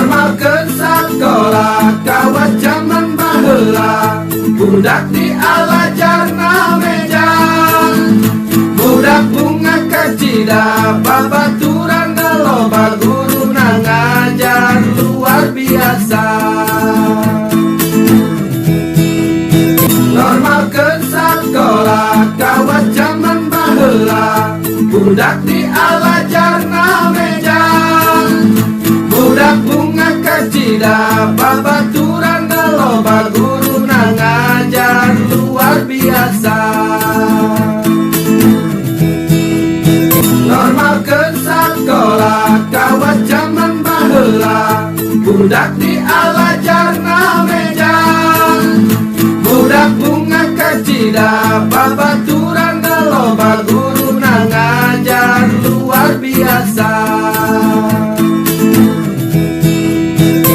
Normalkeun sakola kawas jaman baheula. Budak dialajarna meja. Budak bungah kacida, babaturan loba, guruna ngajar luar biasa. Normalkeun sakola kawas jaman baheula. Budak dialajarna meja. Budak bungah kacida, babaturan loba, guruna ngajar luar biasa. Normalkeun sakola kawas jaman baheula. Budak dialajarna meja. Budak bungah kacida, babaturan loba, guruna